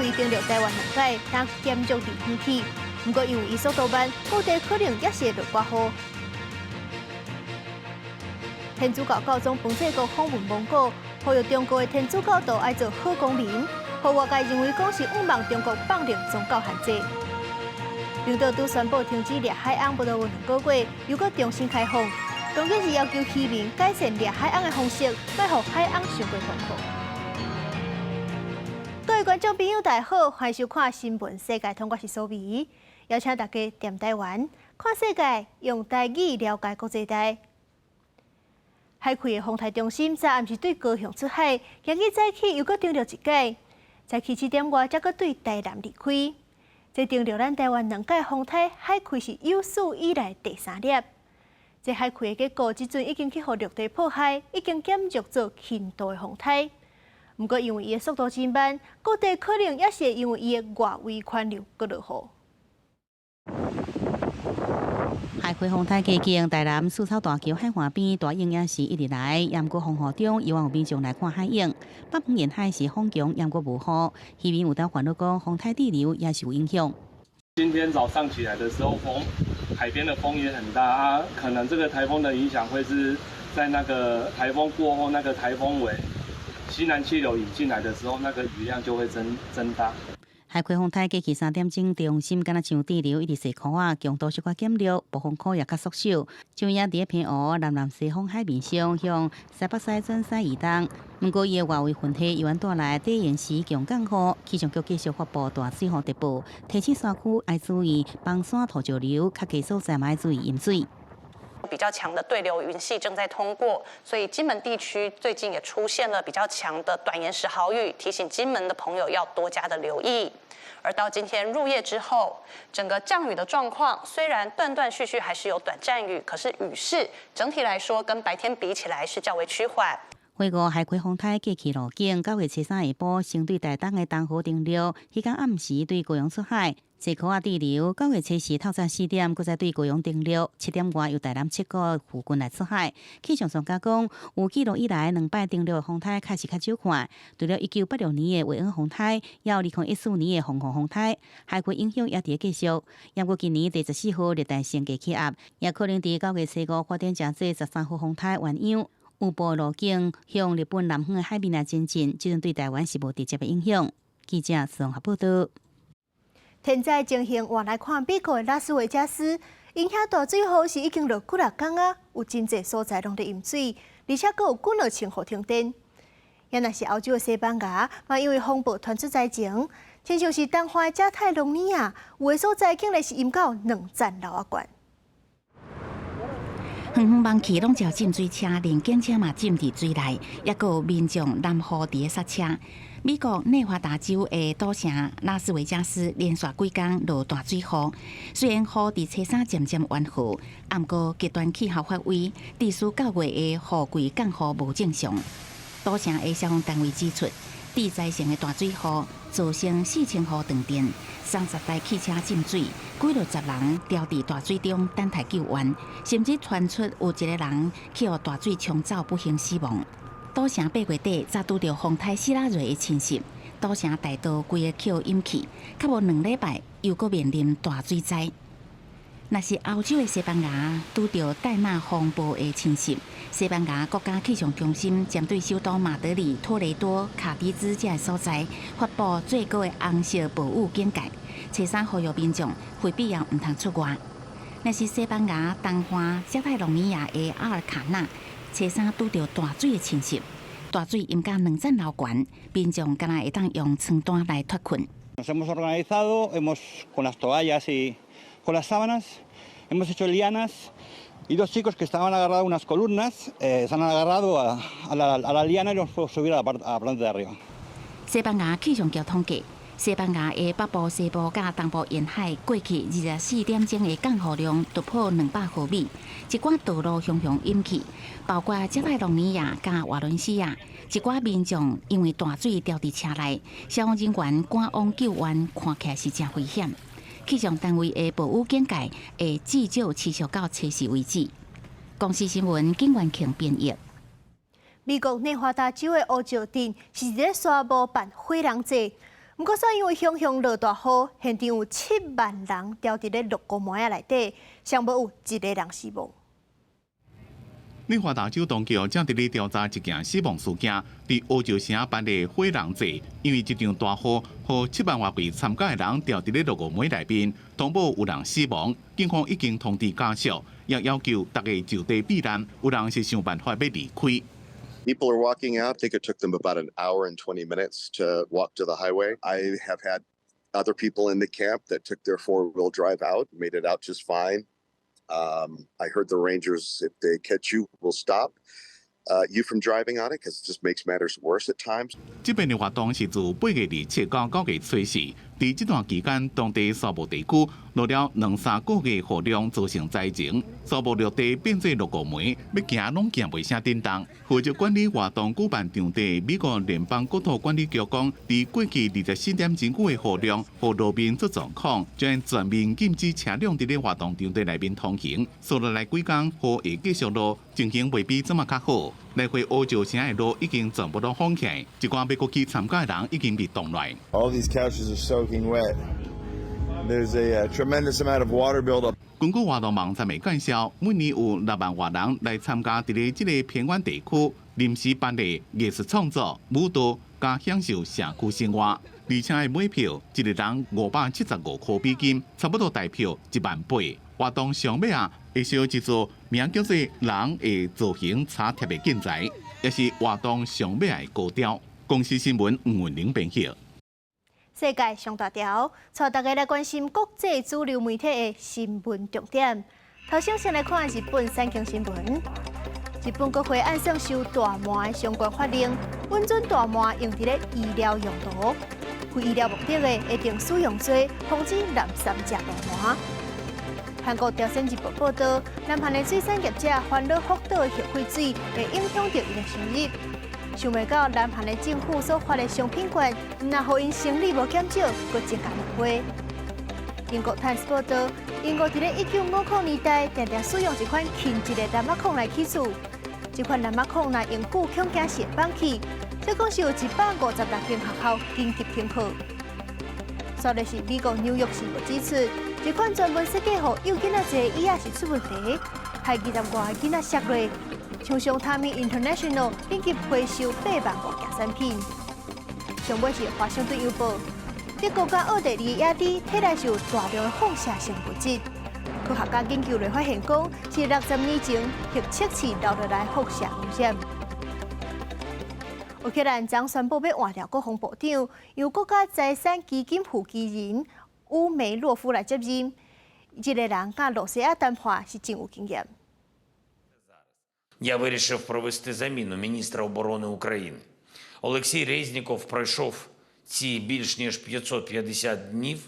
圍登陸台灣兩擺，但減弱離遠去。毋過因為伊速度慢，各地可能猶是會落寡雨。天主教教宗方濟各訪問蒙古，呼籲中國的天主教徒愛做好公民，予外界認為講是向望中國放任宗教限制。冰島拄宣布停止掠海鰪，無到2個月，又閣重新開放，當然是要求漁民改善掠海鰪的方式，莫予海鰪傷過痛苦。各位觀眾朋友，大家好，歡迎收看《新聞世界通》，我是蘇美，邀請大家踮台灣看世界，用台語了解國際大。海葵的風台中心昨暗時對高雄出海，今日早起又閣登陸一擺，早起7點外才閣對台南離開。這登陸咱台灣兩擺風台海葵是有史以來第三粒。這海葵的結構這陣已經去予陸地破壞，已經減弱做輕度的風台。毋過因為伊的速度真慢，各地可能猶是會因為伊的外圍環流閣落雨。海葵風台過境，台南四草大橋海岸邊大湧也是一直來，毋過風雨中猶原有民眾來看海湧。北方沿海是風強，毋過無雨，漁民有當煩惱講風台對流也是有影響。今天早上起來的時候，風海邊的風也很大啊，可能這個颱風的影響會是在那個颱風過後，那個颱風尾西南氣流引進來的時候，那個雨量就會增大。海葵風台過去3點鐘，中心敢若像對流一直細箍仔，強度小可減弱，暴風圈也較縮小。像也佇咧澎湖南南西方海面上向西北西轉西移動。毋過伊的外圍雲系猶原帶來短延時強降雨，氣象局繼續發布大水雨特報，提醒山區愛注意崩山土石流，較低所在嘛愛注意淹水。比較強的對流雲系正在通過，所以金門地區最近也出現了比較強的短延時豪雨，提醒金門的朋友要多加的留意。而到今天入夜之後，整個降雨的狀況雖然斷斷續續還是有短暫雨，可是雨勢整體來說跟白天比起來是較為趨緩。回顧海葵風台過去路徑，9月初三下晡，先對台東的東河登陸，彼工暗時對高雄出海。這箍仔對流，9月初四透早4點，閣再對高雄登陸，7點外由台南七股附近來出海。氣象專家講，有記錄以來兩擺登陸的風台確實較少看。除了1986年的韋恩風台，也有2014年的鳳凰風台，海葵影響也佇咧繼續。毋過今年第14號熱帶性低氣壓，也可能佇9月初五發展成做13號風台鴛鴦。有部路徑向日本南方的海面來前進，這陣對台灣是無直接的影響。記者綜合報道。天災情形，換來看美國的拉斯維加斯，𪜶遐大水雨是已經落幾若工啊，有真濟所在攏佇淹水，而且閣有幾兩千戶停電。也若是歐洲的西班牙，嘛因為風暴傳出災情，親像是東岸的加泰隆尼亞，有的所在竟然是淹到2層樓仔懸。遠遠望去，攏是浸水車，連警車嘛浸佇水內，抑閣有民眾淋雨佇咧剎車。美國內華達州的賭城拉斯維加斯連續幾工落大水雨，雖然雨佇初三漸漸緩和，毋過極端氣候發威，致使9月的雨季降雨無正常。賭城的消防單位指出，致災性的大水雨造成4000戶斷電，30台汽車浸水，幾六十人牢佇大水中等待救援，甚至傳出有一個人去予大水沖走，不幸死亡。賭城8月底才拄著風台希拉蕊的侵襲，賭城大道規个去淹去，較無2禮拜又閣面臨大水災。若是歐洲的西班牙拄著戴娜風暴的侵襲，西班牙國家氣象中心針對首都馬德里、托雷多、卡迪茲這个所在發布最高的紅色暴雨警戒，初三呼籲民眾非必要毋通出外。若是西班牙東岸加泰隆尼亞的阿爾卡納，初三拄著大水的侵襲，大水淹甲2層樓懸，民眾敢若會當用床單來脫困。 Nos hemos organizado, hemos con las toallas y con las sábanas, hemos hecho lianas y dos chicos que estaban agarrados a unas columnas se han agarrado a la liana y los hemos subido a la planta de arriba. 西班牙氣象局統計，西班牙的北部、西部佮東部沿海過去24點鐘的降雨量突破200毫米，一寡道路雄雄淹去，包括加泰隆尼亞佮瓦倫西亞，一寡民眾因為大水牢佇車內，消防人員趕往救援，看起來是誠危險。氣象單位的暴雨警戒會至少持續到初四為止。公視新聞景元慶編譯。美國內華達州的烏石鎮是佇咧沙漠辦火人祭，毋過，煞因為雄雄落大雨，現場有7萬人牢佇咧落雨糜仔內底，上無有一个人死亡。內華達州當局正佇咧調查一件死亡事件，佇烏石城辦的火龍節，因為這場大雨，予7萬外位參加的人牢佇咧落雨糜內面，通報有人死亡，警方已經通知家屬，也要求大家就地避難，有人是想辦法欲離開。 People are walking out. I think it took them about an hour and 20 minutes to walk to the highway. I have had other people in the camp that took their four-wheel drive out, made it out just fine. I heard the rangers, if they catch you, will stop you from driving on it because it just makes matters worse at times. 這擺的活動是自8月27到9月初四，佇這段期間，當地沙漠地區落了兩三個月雨量，造成災情，沙漠陸地變做落雨糜，欲行攏行袂啥振動。負責管理活動舉辦場地美國聯邦國土管理局講，佇過去24點鐘久的雨量，予路面出狀況，將全面禁止車輛佇咧活動場地內面通行。紲落來幾工，雨會繼續落，情形袂比這馬較好。來回烏石城的路已經全部攏封起來，一寡欲過去參加的人已經被擋來。 All these couches are soaking wet. There's a tremendous amount of water buildup. 根據活動網站的介紹，每年有6萬外人來參加佇咧這个偏遠地區臨時辦的藝術創作、舞蹈佮享受社區生活。而且的買票一个人575塊美金，差不多台票1萬8。活動上尾啊，會燒一座名叫做人的造型插貼的建材，也是活動上尾的高潮。公視新聞吳文玲編譯。世界上大條，帶大家來關心國際主流媒體的新聞重點。頭先先來看日本產經新聞。日本國會按算修大麻的相關法令，允准大麻用佇咧醫療用途，非醫療目的的會定使用罪，防止濫衊食大麻。韓國朝鮮日報報導，南韓的水產業者煩惱福島的核廢水會影響著𪜶的收入。想袂到南韓的政府所發的商品券，毋但予𪜶生理無減少，閣增加兩倍。英國《泰晤士報》報導，英國佇咧1950年代，定定使用一款輕質的藍仔孔來起厝。這款藍仔孔若永久恐驚是會放棄，這講是有156間學校緊急停課。煞來是美國紐約時報指出，這款專門設計予幼囡仔坐的椅仔是出問題，害20外个囡仔摔落。廠商 Tommy International 緊急回收8萬外件產品。上尾是華盛頓郵報，德國佮奧地利的野豬體內是有大量的放射性物質。科學家研究來發現，講是60年前核測試留落來放射污染。烏克蘭將宣布欲換掉國防部長，由國家財產基金負責人烏梅洛夫來接任。這个人佮羅西亞談判是真有經驗。 Я вирішив провести заміну міністра оборони України. Олексій Резніков пройшов ці більш ніж 550 днів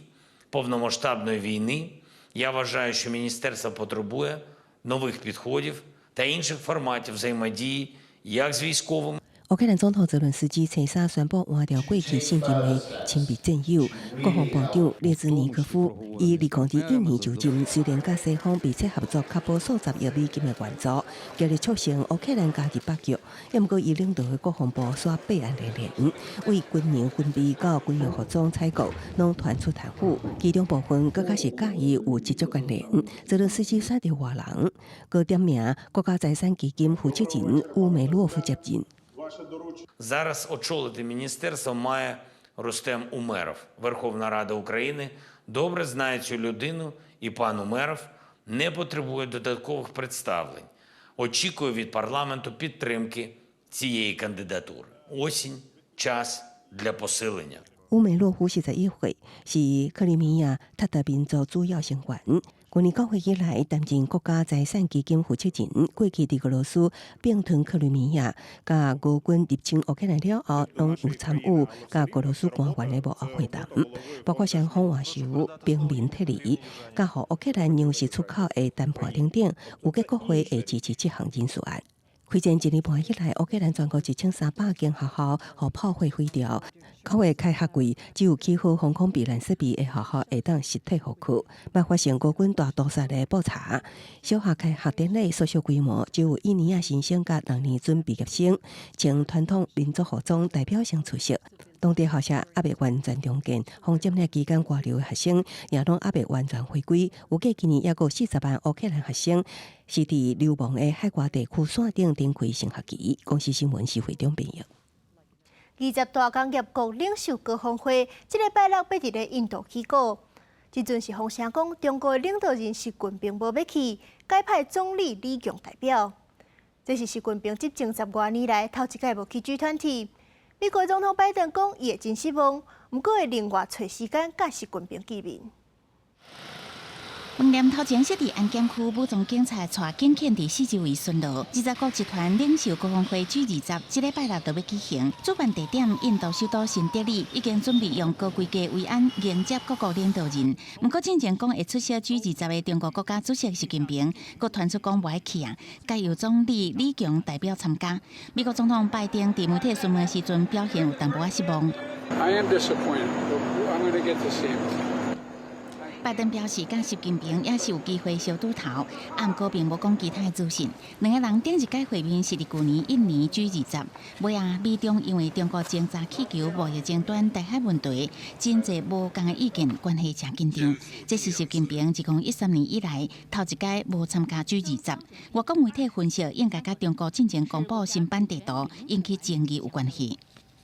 повномасштабної війни. Я вважаю, що міністерство потребує нових підходів та інших форматів взаємодії як з військовими, 烏克蘭總統澤倫斯基星期三宣布換掉過去信任的親密戰友，國防部長列茲尼科夫。伊2021年就任，雖然佮西方密切合作，確保數十億美金的援助，極力促成烏克蘭加入北約。毋過伊領導的國防部煞弊案連連，為軍糧軍備到軍用服裝採購，攏傳出貪腐，其中部分閣較是佮伊有直接關聯。澤倫斯基選擇換人，閣點名國家財產基金負責人烏梅洛夫接任。 Зараз очолити міністерство має Рустем Умеров. Верховна Рада України добре знає цю людину, і пан Умеров не потребує додаткових представлень. Очікую від парламенту підтримки цієї кандидатури. Осінь – час для посилення. 烏梅洛夫41歲，是克里米亞塔達民族主要成員。去年9月以來，擔任國家財產基金負責人。過去佇俄羅斯併吞克里米亞，佮俄軍入侵烏克蘭了後，攏有參與佮俄羅斯官員的幕後會談，包括雙方外相兵民撤離，佮予烏克蘭糧食出口的談判等等，預計國會會支持這項人事案。開戰一年半以來，烏克蘭全國1300間學校予炮火毀掉。9月開學季，只有起好防空避難設備的學校會當實體復課。捌發生俄軍大屠殺的布查，小學開學典禮縮小規模，只有一年仔新生佮六年準畢業生，穿傳統民族服裝代表性出席。當地校舍猶未完全重建，予佔領期間掛留的學生也攏猶未完全回歸。預計今年猶閣有40萬烏克蘭學生是佇流亡的海外地區線頂展開新學期。公視新聞是會長編譯。二十大工業國領袖高峰會，這个拜六欲佇咧印度起鼓。這陣是風聲講，中國的領導人習近平無欲去，改派總理李強代表。這是習近平執政十外年來頭一擺無去 G20。美國總統拜登講，伊會真失望，毋過會另外揣時間佮習近平見面。門簾頭前設佇安檢區，武裝警察帶警犬佇四周圍巡邏。二十國集團領袖高峰會 G 二十，這禮拜六就欲舉行。主辦地點印度首都新德里已經準備用高規格維安迎接各國領導人。毋過，進前講會出席 G 二十的中國國家主席習近平，閣傳出講無愛去啊，改由總理李強代表參加。美國總統拜登佇媒體詢問時陣，表現有淡薄仔失望。 I am disappointed. I'm going to get to see him. 拜登表示，佮習近平也是有機會相拄頭，毋過並無講其他的資訊。兩个人頂一擺會面是佇舊年印尼 G 二十，尾仔美中因為中國偵察氣球貿易爭端、台海問題，真濟無仝的意見，關係誠緊張。這是習近平自2013年以來頭一擺無參加 G 二十。外國媒體分析，應該佮中國進前公布新版地圖引起爭議有關係。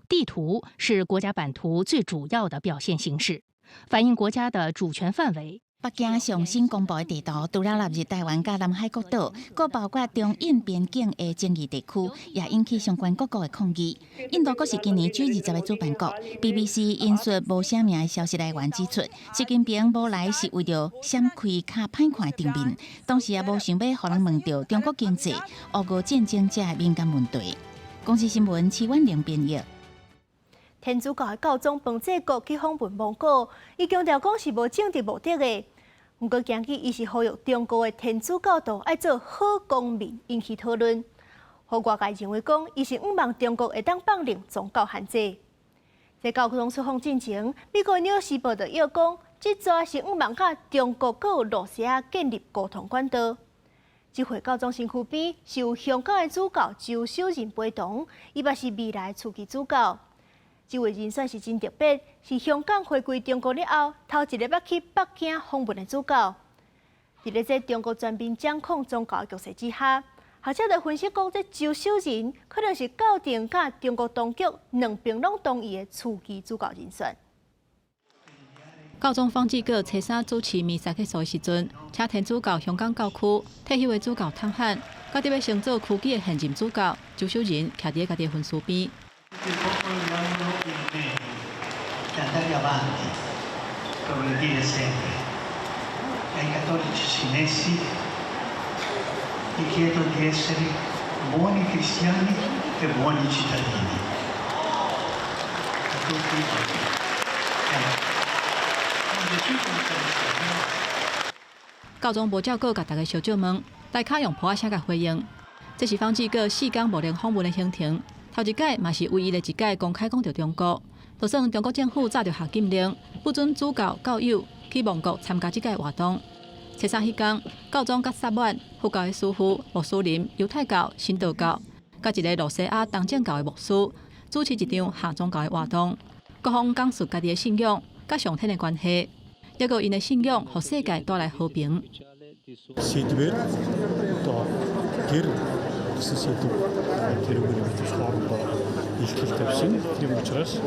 地圖是國家版圖最主要的表現形式，反映國家的主權範圍。北京上新公布的地圖，除了納入台灣佮南海各島，閣包括中印邊境的爭議地區，也引起相關各國的抗議。印度閣是今年 G 二十的主辦國。BBC 引述無寫名的消息來源指出，習近平無來是為著閃開較歹看的場面，同時也無想欲予人問著中國經濟、烏俄戰爭這个敏感問題。公視新聞徐婉玲編譯。天主教的教宗方濟各去訪問蒙古，伊強調講是無政治目的的。毋過今日伊是呼籲中國的天主教徒愛做好公民，引起討論。予外界認為講，伊是向望中國會當放任宗教限制。在教宗出訪進前，美國紐約時報就臆講，這逝是向望佮中國閣有露西亞建立溝通管道。這回教宗身軀邊是有香港的主教周守仁陪同，伊嘛是未來樞機主教。這位人選是真特別，是香港回歸中國了後，頭一个捌去北京訪問的主教。佇咧這中國全面掌控宗教的局勢之下，學者就分析講，這周守仁可能是教廷佮中國當局兩邊攏同意的樞機主教人選。教宗方濟各初三主持彌撒結束的時陣，請天主教香港教區退休的主教湯漢，佮佇欲升做樞機的現任主教周守仁，徛佇家己的分書邊。教宗無照顧共大家相借問，台跤用噗仔聲共回應。這是方濟各四工無閒訪問的行程，頭一擺嘛是唯一的一擺公開講著中國。就算中國政府早就下禁令，不准主教教友去蒙古參加這屆活動。初三彼工，教宗佮薩滿佛教的師父、穆斯林、猶太教、神道教，佮一个露西亞東正教的牧師，主持一場下宗教的活動，各方講述家己的信仰佮上天的關係，抑閣𪜶的信仰予世界帶來和平。 Сэдвээр одоо гэр гэсэн сэдэв тэр үгээр мэдээж хоорондоо илтгэл тавьсан. Тийм учраас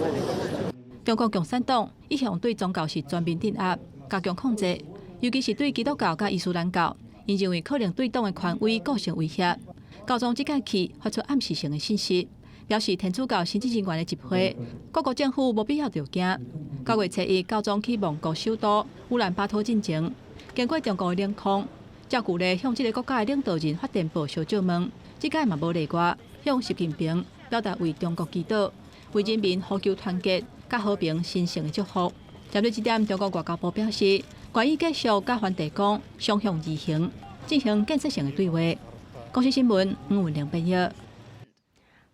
中國共產黨一向對宗教是全面鎮壓、加強控制，尤其是對基督教佮伊斯蘭教，𪜶認為可能對黨的權威構成威脅。教宗這擺去發出暗示性的信息，表示天主教神職人員的集會，各國政府無必要著驚。9月初1，教宗去蒙古首都烏蘭巴托進前，經過中國的領空，照舊例向這个國家的領導人發電報相借問，這擺嘛無例外，向習近平表達為中國祈禱、為人民呼求團結、佮和平神聖的祝福。針對這點，中國外交部表示，願意繼續佮梵蒂岡相向而行，進行建設性的對話。公視新聞黃文玲編譯。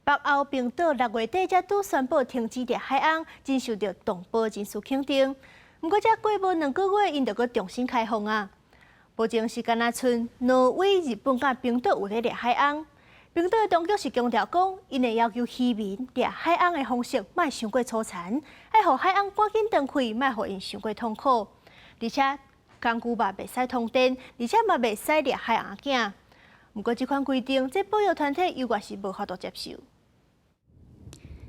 北歐冰島6月底才拄宣布停止掠海鰪，真受著動保人士肯定。毋過，才過無2個月，𪜶就閣重新開放啊！目前是干焦賰挪威、日本佮冰島有咧掠海鰪。冰島當局是強調講，𪜶會要求漁民掠海翁的方式莫傷過粗殘，愛予海翁趕緊斷氣，莫予𪜶傷過痛苦。而且工具嘛袂使通電，而且嘛袂使掠海翁仔。毋過這款規定，這保育團體猶原是無法度接受。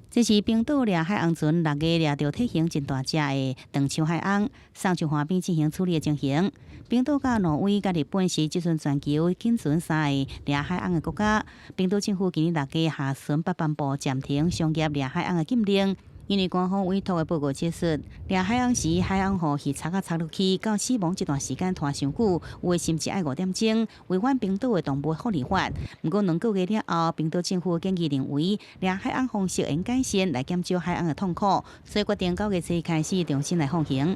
這是冰島掠海翁船六个掠著體型真大隻的長手海翁，送上岸邊進行處理的情形。冰島佮挪威佮日本是這陣全球僅存三个掠海翁的國家。冰島政府今年六月下旬捌頒布暫停商業掠海翁的禁令，因為官方委託的報告指出，掠海翁時海翁予魚叉仔插入去，到死亡這段時間拖傷久，有的甚至愛5點鐘，違反冰島的動物福利法。毋過2個月了後，冰島政府建議認為掠海翁方式應改善來減少海翁的痛苦，所以決定9月初開始重新來放行。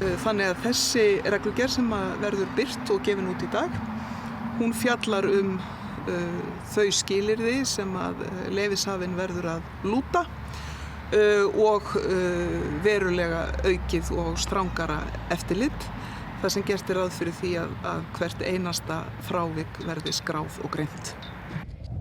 Þannig að þessi reglugerð sem verður birt og gefin út í dag, hún fjallar um þau skilyrði sem að leyfishafinn verður að lúta og verulega aukið og strangara eftirlit þar sem gert er ráð fyrir því að hvert einasta frávik verði skráð og greint.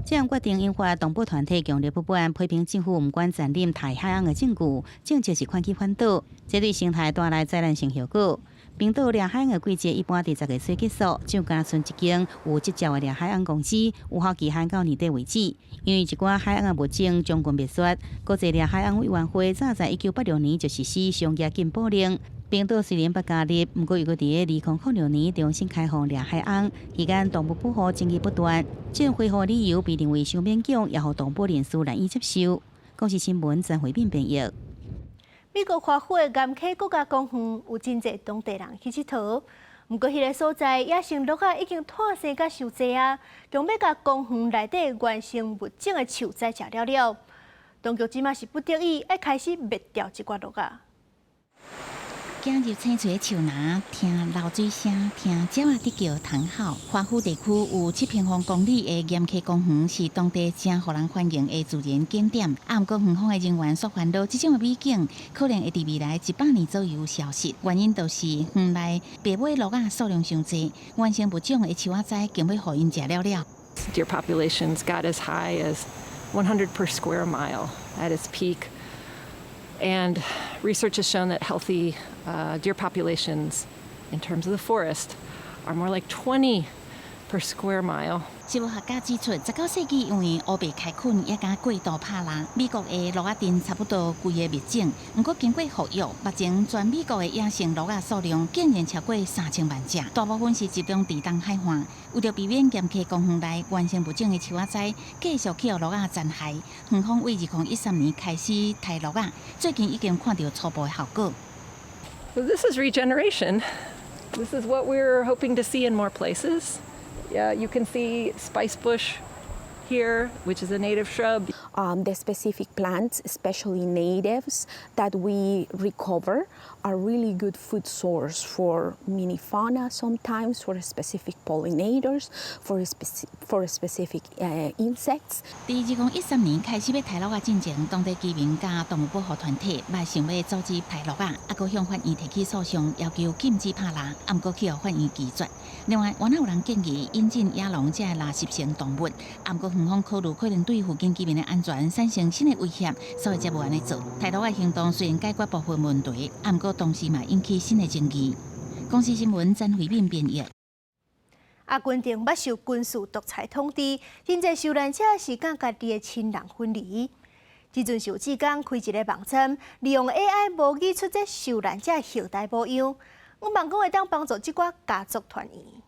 這項決定引發動保團體強烈不滿，批評政府毋管責任刣海翁的證據，政策是勸去反島，這對生態帶來災難性後果。冰島掠海翁的季節一般佇10月初結束，只有干焦一間有執照的掠海翁公司，有效期限到年底為止。因為一寡海翁的物種將近滅絕，國際掠海翁委員會早在1986年就實施商業禁捕令。冰島雖然捌加入，毋過又閣佇2006年重新開放掠海翁，期間動物保護爭議不斷，這種恢復理由被認為傷勉強，也予動保人士難以接受。公視新聞曾慧敏編譯。美國華府的岩溪國家公園有真濟當地人去𨑨迌，毋過彼个所在野生鹿仔已經湠生甲傷濟啊，強欲共公園內底原生物種的樹仔食了了。當局這馬是不得已愛開始滅掉這寡鹿仔。走入青翠的樹林，聽流水聲，聽鳥仔佇叫蟲吼。華府地區有7平方公里的岩溪公園，是當地誠予人歡迎的自然景點。啊，毋過園方的人員煞煩惱，這種的美景可能會佇未來100年左右消失。原因就是園內白尾鹿仔數量傷濟，原生物種的樹仔栽強欲予𪜶食了了。 Deer populations got as high as 100 per square mile at its peak. And research has shown that healthy deer populations, in terms of the forest, are more like 20 per square mile. 植物學家指出，19世紀因為烏白開墾，也佮過度拍獵，美國的鹿仔鎮差不多規个滅種。毋過經過復育，目前全美國的野生鹿仔數量竟然超過3000萬隻，大部分是集中佇東海岸。為著避免岩溪公園內原生物種的樹仔栽繼續去予鹿仔殘害，園方對2013年開始刣鹿仔，最近已經看著初步的效果。 So this is regeneration. This is what we're hoping to see in more places. Yeah, you can see spice bush here, which is a native shrub. The specific plants, especially natives that we recover, are really good food source for mini fauna sometimes, for specific pollinators, for specific insects. 佇2013年開始欲刣鹿仔進前，當地居民佮動物保護團體嘛想欲阻止刣鹿仔，啊，閣向法院提起訴訟，要求禁止拍獵，啊，毋過去予法院拒絕。另外，原來有人建議引進野狼這個雜食性動物，啊，毋過園方考慮可能對附近居民的安全產生新的威脅，所以才無按呢做。刣鹿仔行動雖然解決部分問題，啊，毋過同時嘛引起新的爭議。公視新聞曾慧敏編譯。阿根廷捌受軍事獨裁統治，真濟受難者是佮家己的親人分離。這陣受志工開一个網站，利用 AI 模擬出這受難者後代模樣，我望講會當幫助這寡家族團圓。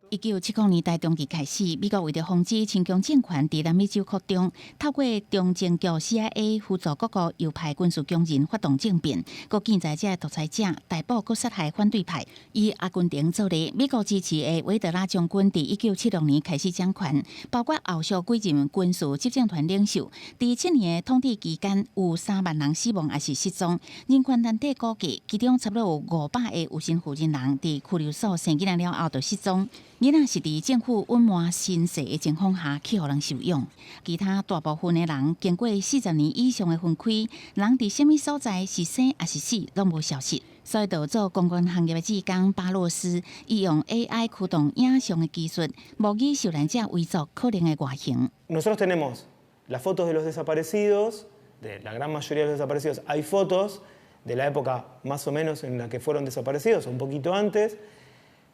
1970年代中期開始，美國為著防止親共政權佇南美洲擴張，透過中情局 CIA 輔助各國右派軍事強人發動政變，閣建在這獨裁者逮捕閣殺害反對派。以阿根廷做例，美國支持的維德拉將軍佇1976年開始掌權，包括後續幾任軍事執政團領袖。佇7年的統治期間，有3萬人死亡抑是失蹤。人權團體估計，其中差不多有500个有身份證人佇拘留所生囡仔了後就失蹤。囡仔是佇政府隱瞞身世的情況下去予人收養，其他大部分的人經過40年以上的分開，人佇啥物所在是生抑是死，攏無消息。所以，就做公關行業的志工巴洛斯，伊用 AI 驅動影像的技術，模擬受難者遺族可能的外形。 Nosotros tenemos las fotos de los desaparecidos, de la gran mayoría de los desaparecidos. Hay fotos de la época más o menos en la que fueron desaparecidos, un poquito antes,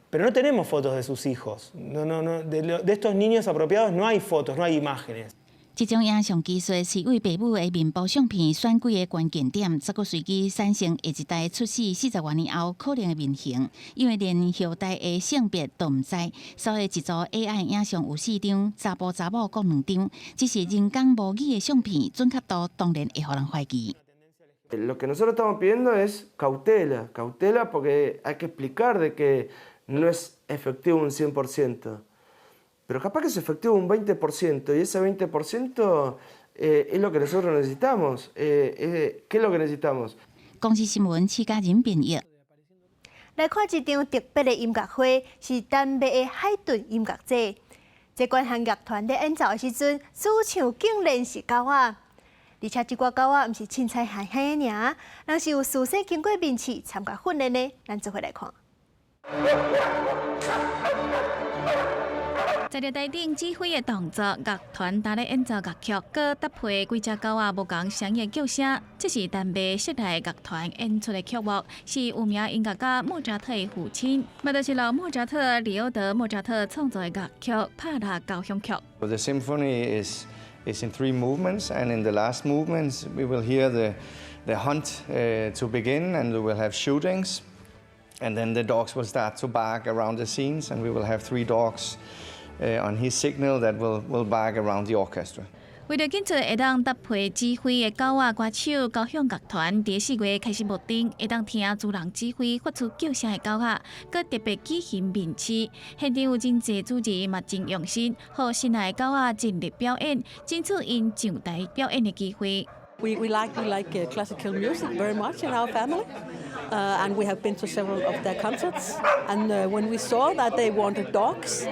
pero no tenemos fotos de sus hijos. No, no, no, de estos niños apropiados no hay fotos, no hay imágenes. 這種影像技術是為爸母的面部相片選幾个關鍵點，才閣隨機產生下一代出世40外年後可能的面型。因為連後代的性別都毋知，所以一組 AI 影像有四張，查埔查某各兩張，只是人工模擬的相片，準確度當然會予人懷疑。 Lo que nosotros estamos pidiendo es cautela, cautela porque hay que explicar de que no es efectivo un 100%, pero capaz que es efectivo un 20% y ese 20% es lo que nosotros necesitamos. ¿Qué es lo que necesitamos? 公視新聞，施嘉仁編譯。來看一場特別的音樂會，是丹麥的海頓音樂節。這管弦樂團咧演奏的時陣，主唱竟然是狗仔，而且這寡狗仔毋是凊彩閒閒的爾，人是有事先經過面試參加訓練的。咱做伙來看。在著台頂指揮的動作，樂團擔咧演奏樂曲，閣搭配幾隻狗仔無仝聲的叫聲。這是丹麥室內樂團演出的曲目，是有名音樂家莫扎特的父親，嘛就是老莫扎特利奧德·莫扎特創作的樂曲《帕拉交響曲》。 The symphony is in three movements, and in the last movements we will hear the hunt to begin, and we will have shootings, and then the dogs will start to bark around the scenes, and we will have three dogs on his signal that will bark around the orchestra. 為著緊出會當搭配指揮的狗仔歌手交響樂團，佇4月開始募丁，會當聽主人指揮發出叫聲的狗仔，閣特別舉行面試。現場有真濟主持嘛真用心，予心愛的狗仔盡力表演，爭取𪜶上台表演的機會。 We like classical music very much in our family, and we have been to several of their concerts. And when we saw that they wanted dogs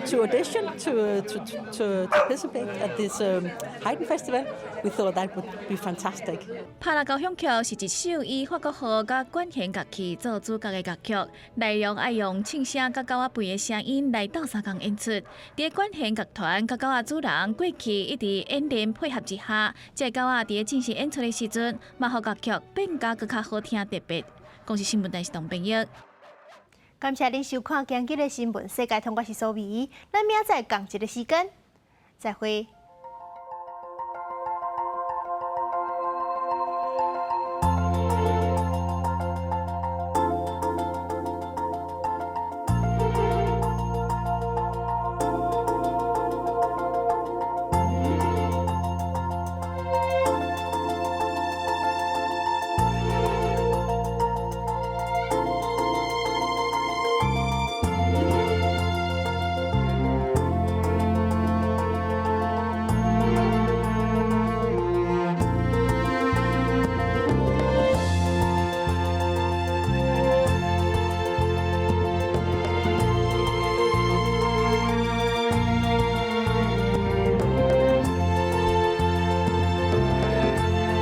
to audition to participate at this Haydn Festival, we thought that would be fantastic. 帕拉交響曲是一首以法國號佮管弦樂器做主角的樂曲，內容愛用唱聲佮狗仔吠的聲音來鬥相共演出。佇管弦樂團佮狗仔主人過去一直演練配合之下，這个狗仔佇進行演出的時陣，嘛予樂曲變甲閣較好聽特別。公視新聞台是董編譯。感謝您收看今日的新聞世界通，我是蘇美，咱明仔載仝一个時間，再會。